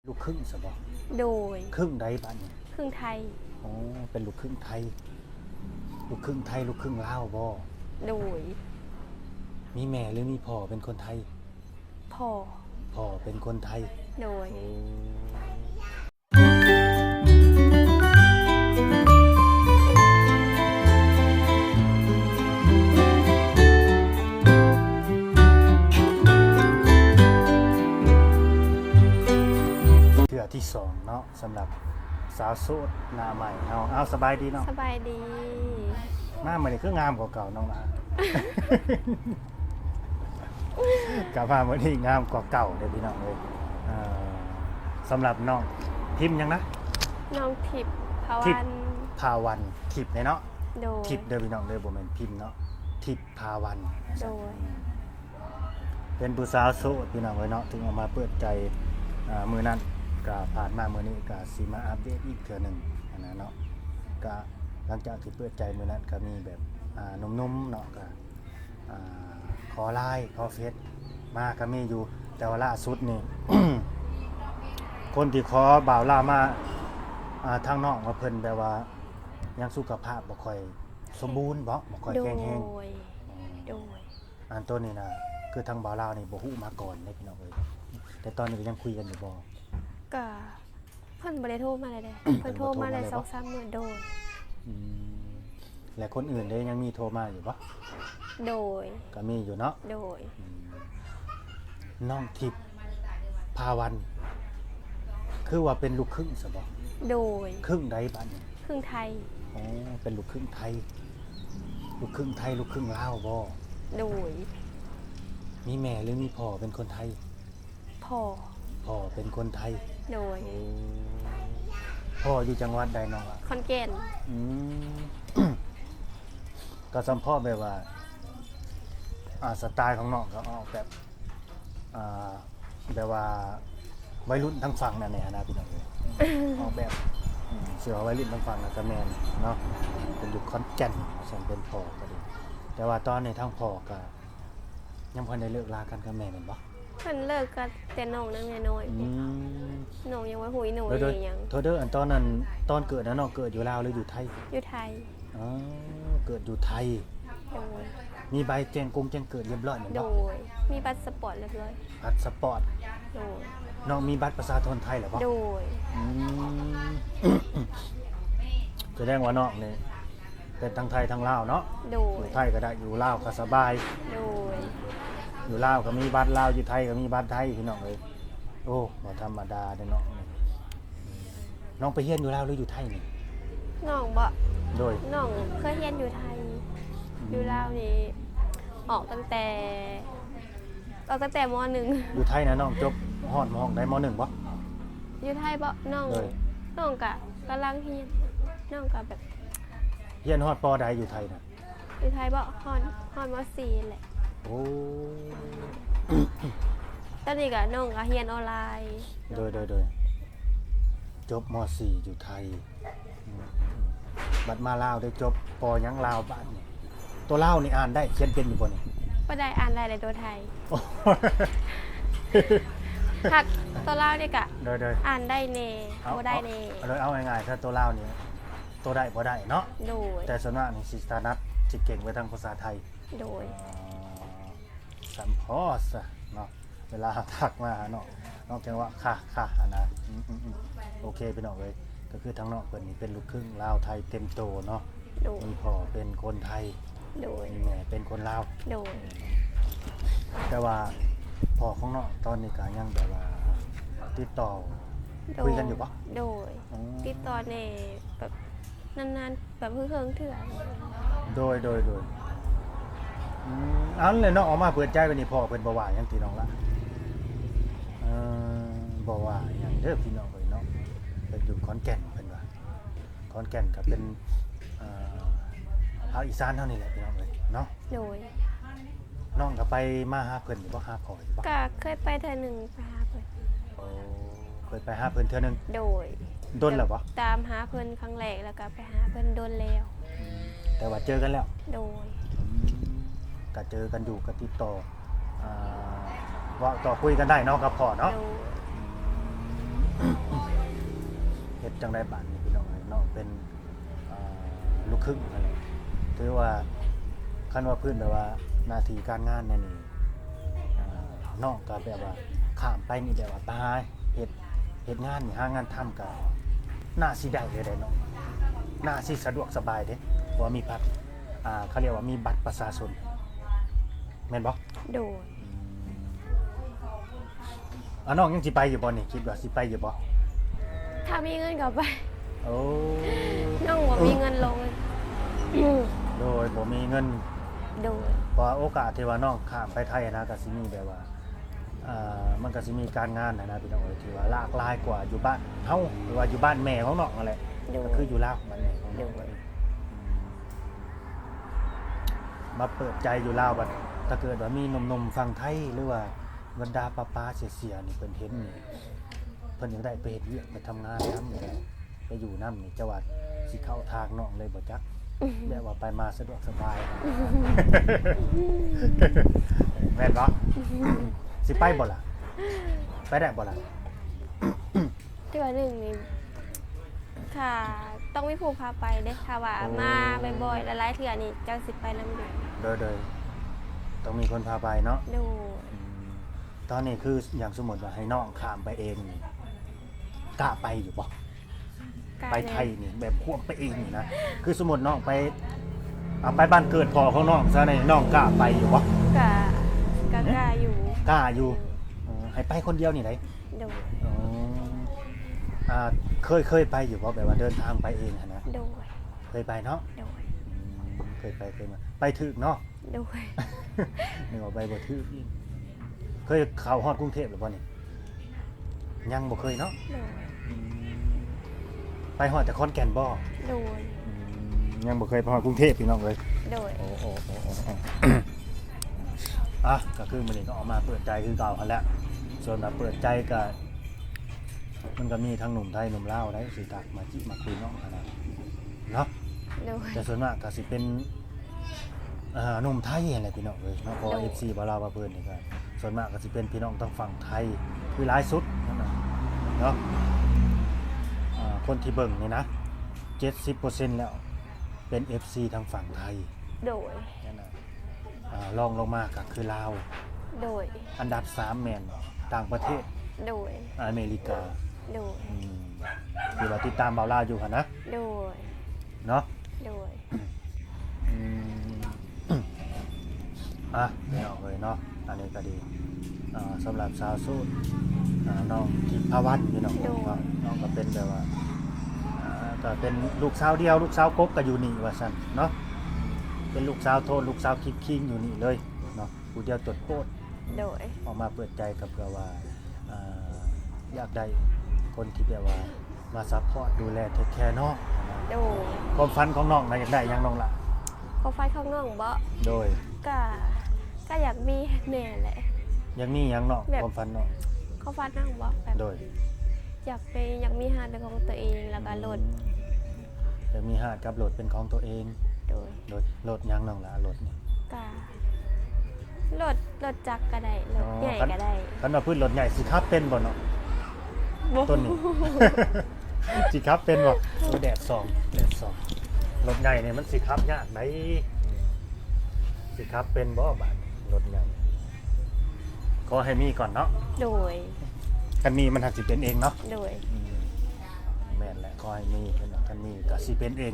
ລູກຄຶ່ງຊະບໍ່? ໂດຍ. ຄຶ່ງໃດບາດນີ້? ຄຶ່ງໄທ. ອໍ ເປັນລູກຄຶ່ງໄທ ລູກຄຶ່ງໄທ ລູກຄຶ່ງລາວບໍ່? ໂດຍ. ມີແມ່ ຫຼື ມີພໍ່ເປັນຄົນໄທ? ພໍ່. ພໍ່ເປັນຄົນໄທ. ໂດຍ. ໂອ້ ເທື່ອທີສອງເນາະ ສຳລັບສາວໂສດໜ້າໃໝ່ເຮົາ. ເອົາ ສະບາຍດີເນາະ. ສະບາຍດີ. ມາມື້ນີ້ຄືງາມກວ່າເກົ່ານ້ອງຫຼ້າ. ກັບມາມື້ນີ້ງາມກວ່າເກົ່າເດີ້ພີ່ນ້ອງເອີຍ. ເອີ ສຳລັບນ້ອງ ພິມຫຍັງນະ? ນ້ອງທິບ ພາວັນ. ທິບ ພາວັນ ທິບເດ້ເນາະ. ໂດຍ. ທິບເດີ້ພີ່ນ້ອງເດີ້ ບໍ່ແມ່ນພິມເນາະ ທິບ ພາວັນ. ໂດຍ. ເປັນຜູ້ສາວໂສດພີ່ນ້ອງເອີຍເນາະ ເພິ່ງອອກມາເປີດໃຈ ອ່າ ມື້ນັ້ນ ກະຜ່ານມາມື້ນີ້ກະຊິມາອັບເດດອີກເທື່ອໜຶ່ງຫັ້ນນະເນາະ. ກະຫຼັງຈາກທີ່ເປີດໃຈມື້ນັ້ນກະມີແບບ ອ່າ ໜຸ່ມໆເນາະ ກະ ອ່າ ຂໍ Line ຂໍ Face ມາກະມີຢູ່ ແຕ່ວ່າລ່າສຸດນີ້ ຄົນທີ່ຂໍບ່າວລາວມາ ອ່າ ທາງນ້ອງວ່າເພິ່ນແບບວ່າຍັງສຸຂະພາບບໍ່ຄ່ອຍສົມບູນເບາະ ບໍ່ຄ່ອຍແຂງແຮງ. ໂດຍ. ອືມ ໂດຍ. ອັນໂຕນີ້ນະ ຄືທາງບ່າວລາວນີ້ບໍ່ຮູ້ມາກ່ອນເດ້ພີ່ນ້ອງເອີຍ ແຕ່ຕອນນີ້ກະຍັງຄຸຍກັນຢູ່ບໍ່? ກະເພິ່ນບໍ່ໄດ້ໂທມາເລີຍເດ້ ເພິ່ນໂທມາໄດ້ສອງສາມມື້. ໂດຍ. ອືມ ແລະຄົນອື່ນເດ້ ຍັງມີໂທມາຢູ່ບໍ່? ໂດຍ. ກະມີຢູ່ເນາະ. ໂດຍ. ອືມ ນ້ອງທິບ ພາວັນ ຄືວ່າເປັນລູກຄຶ່ງຊະບໍ່? ໂດຍ. ຄຶ່ງໃດບາດນີ້? ຄຶ່ງໄທ. ອໍ ເປັນລູກຄຶ່ງໄທ ລູກຄຶ່ງໄທ ລູກຄຶ່ງລາວບໍ່? ໂດຍ. ມີແມ່ ຫຼື ມີພໍ່ເປັນຄົນໄທ? ພໍ່. ພໍ່ເປັນຄົນໄທ. ໂດຍ. ໂອ້ ພໍ່ຢູ່ຈັງຫວັດໃດນ້ອງລະ? ຂອນແກ່ນ. ອືມ ກະສຳເພາະແບບວ່າ ອ່າ ສະໄຕຂອງນ້ອງກະອອກແບບ ອ່າ ແບບວ່າໄວລຸ້ນທາງຝັ່ງນັ້ນແຫຼະນະພີ່ນ້ອງເອີຍ ອອກແບບ ອືມ ເຊື່ອວ່າໄວລຸ້ນທາງຝັ່ງນັ້ນກະແມ່ນເນາະ ເປັນຢູ່ຂອນແກ່ນ ວ່າຊັ້ນ ເປັນພໍ່ກະດີ. ແຕ່ວ່າຕອນນີ້ທາງພໍ່ກະຍັງບໍ່ທັນໄດ້ເລີກລາກັນກັບແມ່ແມ່ນບໍ່? ເພິ່ນເລີກກັນແຕ່ນ້ອງຍັງນ້ອຍໆ. ອືມ ນ້ອງຍັງບໍ່ຮູ້ອີ່ໜູອີ່ຫຍັງ. ໂທດເດີ້ ອັນຕອນນັ້ນ ຕອນເກີດນະ ນ້ອງເກີດຢູ່ລາວ ຫຼື ຢູ່ໄທ? ຢູ່ໄທ. ອໍ ເກີດຢູ່ໄທ. ໂດຍ. ມີໃບແຈ້ງກົງແຈ້ງເກີດຮຽບຮ້ອຍແມ່ນບໍ່? ໂດຍ. ມີບັດສະປອດຮຽບຮ້ອຍ. ບັດສະປອດ. ໂດຍ. ນ້ອງມີບັດປະຊາຊົນໄທແລ້ວບໍ່? ໂດຍ. ອືມ ສະແດງວ່ານ້ອງນີ້ ເປັນທັງໄທທັງລາວເນາະ. ໂດຍ. ຢູ່ໄທກະໄດ້ ຢູ່ລາວກະສະບາຍ. ໂດຍ. ຢູ່ລາວກະມີບັດລາວ ຢູ່ໄທກະມີບັດໄທ ພີ່ນ້ອງເອີຍ. ໂອ້ ບໍ່ທຳມະດາເດ້ນ້ອງ. ນ້ອງໄປຮຽນຢູ່ລາວ ຫຼື ຢູ່ໄທນີ້? ນ້ອງບໍ? ໂດຍ. ນ້ອງເຄີຍຮຽນຢູ່ໄທ. ອືມ ຢູ່ລາວນີ້ ອອກຕັ້ງແຕ່ ອອກຕັ້ງແຕ່ ມໍໜຶ່ງ. ຢູ່ໄທນະ ນ້ອງຈົບຮອດຫ້ອງໃດ ມໍໜຶ່ງບໍ? ຢູ່ໄທບໍ? ນ້ອງ ໂດຍ ນ້ອງກະກຳລັງຮຽນ ນ້ອງກະແບບ ຮຽນຮອດ ປໍໃດ ຢູ່ໄທນະ? ຢູ່ໄທບໍ? ຮອດ ຮອດ ມໍສີ່ແຫຼະ. ໂອ້ ຕອນນີ້ກະນ້ອງກະຮຽນອອນລາຍ. ໂດຍ ໂດຍ ໂດຍ. ຈົບ ມໍສີ່ ຢູ່ໄທ. ອືມ ບັດມາລາວໄດ້ຈົບ ປໍຫຍັງລາວບາດນີ້? ໂຕລາວນີ້ອ່ານໄດ້ ຂຽນເປັນຢູ່ບໍ່ນີ້? ບໍ່ໄດ້ ອ່ານໄດ້ແຕ່ໂຕໄທ. ໂອ້ ຄັກ ໂຕລາວນີ້ກະ ໂດຍ ໂດຍ ອ່ານໄດ້ແດ່ ເອົາ ບໍ່ໄດ້ແດ່. ເອົາ ເອົາ ເອົາງ່າຍໆ ຖ້າໂຕລາວນີ້ ໂຕໄດ້ບໍ່ໄດ້ເນາະ. ໂດຍ. ແຕ່ສ່ວນມາກນີ້ຊິຖະໜັດ ຊິເກັ່ງໄປທາງພາສາໄທ. ໂດຍ. ອໍ ສຳພໍຊະເນາະ ເວລາເຮົາທັກມາຫານ້ອງ ນ້ອງຈັ່ງວ່າ ຄ່ະ ຄ່ະ ຫັ້ນນະ. ອືມ ອືມ ອືມ ໂອເຄພີ່ນ້ອງເອີຍ ກະຄືທາງນ້ອງເພິ່ນນີ້ເປັນລູກຄຶ່ງລາວໄທເຕັມໂຕເນາະ. ໂດຍ. ມີພໍ່ເປັນຄົນໄທ. ໂດຍ. ມີແມ່ເປັນຄົນລາວ. ໂດຍ. ແຕ່ວ່າພໍ່ຂອງນ້ອງຕອນນີ້ກະຍັງແບບວ່າຕິດຕໍ່ ໂດຍ ຄຸຍກັນຢູ່ບໍ່? ໂດຍ. ອໍ ຕິດຕໍ່ແດ່ ແບບ ນານໆ ແບບເຫິງໆເທື່ອ. ໂດຍ ໂດຍ ໂດຍ. ອືມ ອັນແຫຼະເນາະ ອອກມາເປີດໃຈແບບນີ້ ພໍ່ເພິ່ນບໍ່ວ່າຫຍັງຕິນ້ອງລະ? ເອີ ບໍ່ວ່າຫຍັງເດີ້ພີ່ນ້ອງເອີຍເນາະ ເພິ່ນຢູ່ຂອນແກ່ນ ເພິ່ນວ່າ ຂອນແກ່ນກະເປັນ ເອີ ພາກອີສານເຮົານີ້ແຫຼະພີ່ນ້ອງເອີຍເນາະ. ໂດຍ. ນ້ອງກະໄປມາຫາເພິ່ນຢູ່ບໍ່ ຫາພໍ່ຢູ່ບໍ່? ກະເຄີຍໄປເທື່ອໜຶ່ງ ໄປຫາເພິ່ນ. ໂອ້ ເຄີຍໄປຫາເພິ່ນເທື່ອໜຶ່ງ. ໂດຍ. ດົນແລ້ວບໍ່? ຕາມຫາເພິ່ນຄັ້ງແລກ ແລ້ວກະໄປຫາເພິ່ນດົນແລ້ວ. ອືມ ແຕ່ວ່າເຈີກັນແລ້ວ. ໂດຍ. ອືມ ກະເຈີກັນຢູ່ ກະຕິດຕໍ່ ອ່າ ເວົ້າຕໍ່ຄຸຍກັນໄດ້ເນາະ ກັບພໍ່ເນາະ. ໂດຍ. ອື ຈັ່ງໃດບາດນີ້ພີ່ນ້ອງເອີຍເນາະ ເປັນ ເອີ ລູກຄຶ່ງຫັ້ນແຫຼະ ຖືວ່າ ຄັນວ່າພື້ນແບບວ່າໜ້າທີ່ການງານແນວນີ້ ເອີ ນ້ອງກໍແບບວ່າຂ້າມໄປນີ້ແບບວ່າໄປຫາເຮັດ ເຮັດງານນີ້ ຫາງານທຳກໍໜ້າຊິໄດ້ເລີຍເດ້ນ້ອງ ໜ້າຊິສະດວກສະບາຍເດ້ ເພາະວ່າມີບັດ ອ່າ ເຂົາຮຽກວ່າມີບັດປະຊາຊົນ ແມ່ນບໍ່? ໂດຍ. ອືມ ອ່າ ນ້ອງຍັງຊິໄປຢູ່ບໍ່ນີ້? ຄິດວ່າຊິໄປຢູ່ບໍ່? ຖ້າມີເງິນກໍໄປ. ໂອ້ ນ້ອງບໍ່ມີເງິນລົງ. ໂດຍ ບໍ່ມີເງິນ. ໂດຍ. ເພາະວ່າໂອກາດທີ່ວ່ານ້ອງຂ້າມໄປໄທນະ ກໍຊິມີແບບວ່າ ອ່າ ມັນກໍຊິມີການງານຫັ້ນນະພີ່ນ້ອງເອີຍ ທີ່ວ່າຫຼາກຫຼາຍກວ່າຢູ່ບ້ານເຮົາ ຫຼືວ່າຢູ່ບ້ານແມ່ຂອງນ້ອງຫັ້ນແຫຼະ. ໂດຍ. ກໍຄືຢູ່ລາວ ບ້ານແມ່ຂອງນ້ອງ. ໂດຍ. ອືມ ມາເປີດໃຈຢູ່ລາວ ບັດຖ້າເກີດວ່າມີໜຸ່ມໆຝັ່ງໄທ ຫຼືວ່າບັນດາປ້າໆເສຍໆນີ້ ເພິ່ນເຫັນນີ້ ເພິ່ນຢາກໄດ້ໄປເຮັດວຽກ ໄປທຳງານນຳນີ້ ໄປຢູ່ນຳນີ້ ເຈົ້າວ່າຊິເຂົ້າທາງນ້ອງເລີຍບໍ່ຈັກ? ແບບວ່າໄປມາສະດວກສະບາຍ ແມ່ນບໍ່? ຊິໄປບໍ່ລະ? ໄປໄດ້ບໍ່ລະ? ເທື່ອໜຶ່ງນີ້ ຖ້າຕ້ອງມີຜູ້ພາໄປເດ້ ຖ້າວ່າ ໂອ້ ມາບ່ອຍໆ ຫຼາຍໆເທື່ອນີ້ ເຈົ້າຊິໄປນຳຢູ່. ໂດຍໆ ຕ້ອງມີຄົນພາໄປເນາະ. ໂດຍ. ອືມ ຕອນນີ້ຄືຢ່າງສົມມຸດວ່າໃຫ້ນ້ອງຂ້າມໄປເອງນີ້ ກ້າໄປຢູ່ບໍ່? ໄປໄທນີ້ແບບຄວາມໄປເອງນີ້ນະ ຄືສົມມຸດນ້ອງໄປ ເອົາໄປບ້ານເກີດພໍ່ຂອງນ້ອງຊະນີ້ ນ້ອງກ້າໄປຢູ່ບໍ່? ກະ ກະກ້າຢູ່. ກ້າຢູ່. ເອີ ໃຫ້ໄປຄົນດຽວນີ້ໃດ? ໂດຍ. ອໍ ອ່າ ເຄີຍ ເຄີຍໄປຢູ່ບໍ່ ແບບວ່າເດີນທາງໄປເອງຫັ້ນນະ? ໂດຍ. ເຄີຍໄປເນາະ? ໂດຍ. ອືມ ເຄີຍໄປ ເຄີຍມາ ໄປຖືກເນາະ? ໂດຍ. ນຶກວ່າໄປບໍ່ຖືກອີກ. ເຄີຍເຂົ້າຮອດກຸງເທບແລ້ວບໍ່ນີ້? ຍັງບໍ່ເຄີຍເນາະ? ໂດຍ. ອືມ ໄປຮອດແຕ່ຂອນແກ່ນບໍ່? ໂດຍ. ອືມ ຍັງບໍ່ເຄີຍໄປຮອດກຸງເທບພີ່ນ້ອງເອີຍ. ໂດຍ. ໂອ້ ໂອ້ ໂອ້ ໂອ້ ໂອ້ ອ່ະ ກໍຄືມື້ນີ້ກໍອອກມາເປີດໃຈຄືເກົ່າຫັ້ນແຫຼະ ສ່ວນວ່າເປີດໃຈກໍ ມັນກໍມີທັງໜຸ່ມໄທໜຸ່ມລາວໃດ໋ ຊິທັກມາຈີບມາຄຸຍນ້ອງຫັ້ນນະເນາະ. ໂດຍ. ແຕ່ສ່ວນມາກກໍຊິເປັນ ອ່າ ໜຸ່ມໄທຫັ້ນແຫຼະພີ່ນ້ອງເອີຍເນາະ ເພາະວ່າ ໂດຍ ເອັຟຊີບ່າວລາວບ່າວເພິ່ນນີ້ກໍສ່ວນມາກກໍຊິເປັນພີ່ນ້ອງທາງຝັ່ງໄທຄືຫຼາຍສຸດຫັ້ນນະເນາະ. ອ່າ ຄົນທີ່ເບິ່ງນີ້ນະ ເຈັດສິບເປີເຊັນແລ້ວເປັນເອັຟຊີທາງຝັ່ງໄທ. ໂດຍ. ນັ້ນນະ ອ່າ ລອງລົງມາກໍຄືລາວ. ໂດຍ. ອັນດັບສາມແມ່ນຕ່າງປະເທດ. ໂດຍ. ອາເມລິກາ. ໂດຍ. ອືມ ທີ່ວ່າຕິດຕາມບ່າວລາວຢູ່ຫັ້ນນະ. ໂດຍ. ເນາະ? ໂດຍ. ອືມ ອ່ະ ພີ່ນ້ອງເອີຍເນາະ ອັນນີ້ກໍດີ ອ່າ ສຳລັບສາວໂສດ ອ່າ ນ້ອງທິບພາວັນ ພີ່ນ້ອງເນາະ ໂດຍ ເນາະ ກໍເປັນແບບວ່າ ອ່າ ກໍເປັນລູກສາວດຽວ ລູກສາວກົກກໍຢູ່ນີ້ວ່າຊັ້ນເນາະ ເປັນລູກສາວໂທນ ລູກສາວຄິດຄີງຢູ່ນີ້ເລີຍເນາະ ຜູ້ດຽວໂຕດໂພດ. ໂດຍ. ອອກມາເປີດໃຈກໍເພື່ອວ່າ ອ່າ ຢາກໄດ້ຄົນທີ່ແບບວ່າມາຊັບພອດດູແລເທກແຄນ້ອງ. ໂດຍ. ຄວາມຝັນຂອງນ້ອງນະ ຢາກໄດ້ຫຍັງນ້ອງລະ? ຄວາມຝັນຂອງນ້ອງບໍ? ໂດຍ. ກະ ກະຢາກມີແມ່ແຫຼະ. ຢາກມີຫຍັງນ້ອງ? ແບບ ຄວາມຝັນນ້ອງ? ຄວາມຝັນນ້ອງບໍ? ແບບ ໂດຍ. ຢາກໄປ ຢາກມີຮ້ານເປັນຂອງຕົວເອງ ແລ້ວກະລົດ. ອືມ ຢາກມີຮ້ານກັບລົດເປັນຂອງຕົວເອງ. ໂດຍ. ລົດ ລົດຫຍັງນ້ອງລະ? ລົດນີ້ ກະ ລົດ ລົດຈັກກໍໄດ້ ລົດໃຫຍ່ກໍໄດ້. ອໍ ຄັນ ຄັນວ່າພື້ນລົດໃຫຍ່ຊິຂັບເປັນບໍ່ເນາະ? ບໍ່ ຕົ້ນນີ້ ຊິຂັບເປັນບໍ່? ໂອ້ ແດດສ່ອງ ແດດສ່ອງ ລົດໃຫຍ່ນີ້ມັນຊິຂັບຍາກໃດ໋ ຊິຂັບເປັນບໍ່ບາດນີ້ ລົດໃຫຍ່? ຂໍໃຫ້ມີກ່ອນເນາະ. ໂດຍ. ຄັນມີມັນຫາກຊິເປັນເອງເນາະ. ໂດຍ. ອືມ ແມ່ນແຫຼະ ຂໍໃຫ້ມີ ຄັນມີກໍຊິເປັນເອງ.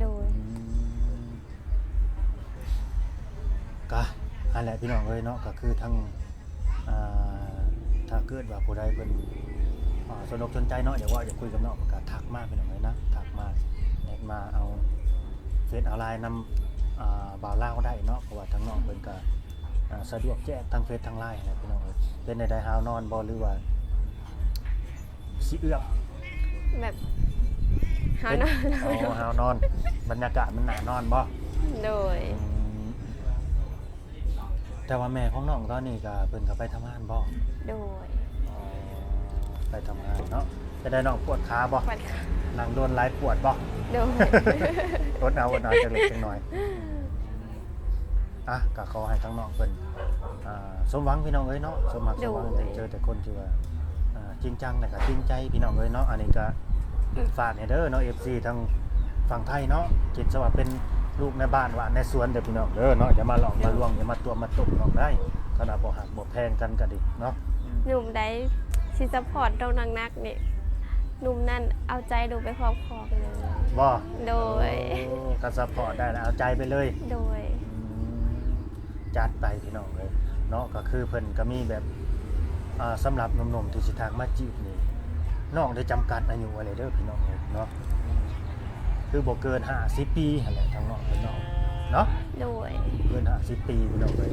ໂດຍ. ອືມ ກະຫັ້ນແຫຼະພີ່ນ້ອງເອີຍເນາະ ກໍຄືທັງ ອ່າ ຖ້າເກີດວ່າຜູ້ໃດເພິ່ນ ອ່າ ສົນອົກສົນໃຈເນາະ ຢາກເວົ້າຢາກຄຸຍກັບນ້ອງ ກໍທັກມາພີ່ນ້ອງເອີຍນະ ທັກມາ ແອັດມາເອົາເຟສເອົາລາຍນຳ ອ່າ ບ່າວລາວໄດ້ເນາະ ເພາະວ່າທາງນ້ອງເພິ່ນກໍ ອ່າ ສະດວກແຈກທັງເຟສທັງລາຍຫັ້ນແຫຼະພີ່ນ້ອງເອີຍ. ເປັນແນວໃດ ຫາວນອນບໍ່ ຫຼືວ່າ ຊິເອື້ອມ ແບບ ຫາວນອນ. ອໍ ຫາວນອນ ບັນຍາກາດມັນໜ້ານອນບໍ່? ໂດຍ. ອືມ ແຕ່ວ່າແມ່ຂອງນ້ອງຕອນນີ້ກະເພິ່ນກໍໄປທຳງານບໍ່? ໂດຍ. ອໍ ໄປທຳງານເນາະ. ເປັນໃດນ້ອງ ປວດຂາບໍ່? ປວດຂາ. ນັ່ງດົນຫຼາຍປວດບໍ່? ໂດຍ. ອົດເອົາ ອົດເອົາ ຈັກເລັກຈັກນ້ອຍ. ອ່ະ ກໍຂໍໃຫ້ທາງນ້ອງເພິ່ນ ອ່າ ສົມຫວັງພີ່ນ້ອງເອີຍເນາະ ສົມຮັກສົມຫວັງ. ໂດຍ. ໄດ້ເຈີແຕ່ຄົນທີ່ວ່າ ອ່າ ຈິງຈັງ ແລ້ວກໍຈິງໃຈພີ່ນ້ອງເອີຍເນາະ. ອັນນີ້ກໍ ຝາກໃຫ້ເດີເນາະ ເອັຟຊີ ທາງຝັ່ງໄທເນາະ ຄິດຊະວ່າເປັນລູກໃນບ້ານວ່າໃນສວນເດີພີ່ນ້ອງເດີເນາະ ຢ່າມາຫຼອກມາລວງ ຢ່າມາຕົວະມາຕົບນ້ອງໄດ້ ຄັນວ່າບໍ່ຮັກບໍ່ແພງກັນກໍດີເນາະ. ໜຸ່ມໃດຊິຊັບພອດນ້ອງໜັກໆນີ້ ໜຸ່ມນັ້ນເອົາໃຈໜູໄປຄອບຄອງເລີຍ. ບໍ່? ໂດຍ. ໂອ້ ຄັນຊັບພອດໄດ້ແລ້ວເອົາໃຈໄປເລີຍ. ໂດຍ. ອືມ ຈັດໄປພີ່ນ້ອງເອີຍເນາະ ກໍຄືເພິ່ນກໍມີແບບ ອ່າ ສຳລັບໜຸ່ມໆທີ່ຊິທັກມາຈີບນີ້ ນ້ອງໄດ້ຈຳກັດອາຍຸໄວ້ແລ້ວເດີພີ່ນ້ອງເອີຍເນາະ ຄືບໍ່ເກີນຫ້າສິບປີຫັ້ນແຫຼະ ທາງນ້ອງເພິ່ນເນາະ ເນາະ. ໂດຍ. ບໍ່ເກີນຫ້າສິບປີພີ່ນ້ອງເອີຍ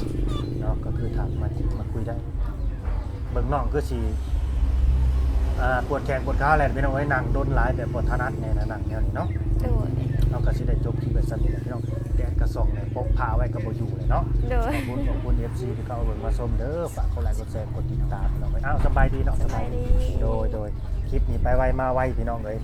ເນາະ ກໍຄືທັກມາຈີບມາຄຸຍໄດ້ ເບິ່ງນ້ອງຄືຊິ ອ່າ ປວດແຂ້ງປວດຂາແຫຼະພີ່ນ້ອງເອີຍ ນັ່ງດົນຫຼາຍແບບບໍ່ຖະໜັດແດ່ນະ ນັ່ງແນວນີ້ເນາະ. ໂດຍ. ເຮົາກໍຊິໄດ້ຈົບຄລິບໄວ້ສ່ຳນີ້ແຫຼະພີ່ນ້ອງ ແດດກໍສ່ອງແດ່ ປົກຜ້າໄວ້ກໍບໍ່ຢູ່ແຫຼະເນາະ. ໂດຍ. ຂອບຄຸນ ຂອບຄຸນ ເອັຟຊີ ທີ່ເຂົ້າມາເບິ່ງມາຊົມເດີ ຝາກກົດໄລກົດແຊກົດຕິດຕາມພີ່ນ້ອງເອີຍ. ອ້າວ ສະບາຍດີເນາະ ສະບາຍດີ. ໂດຍ ໂດຍ ຄລິບນີ້ໄປໄວມາໄວພີ່ນ້ອງເອີຍ.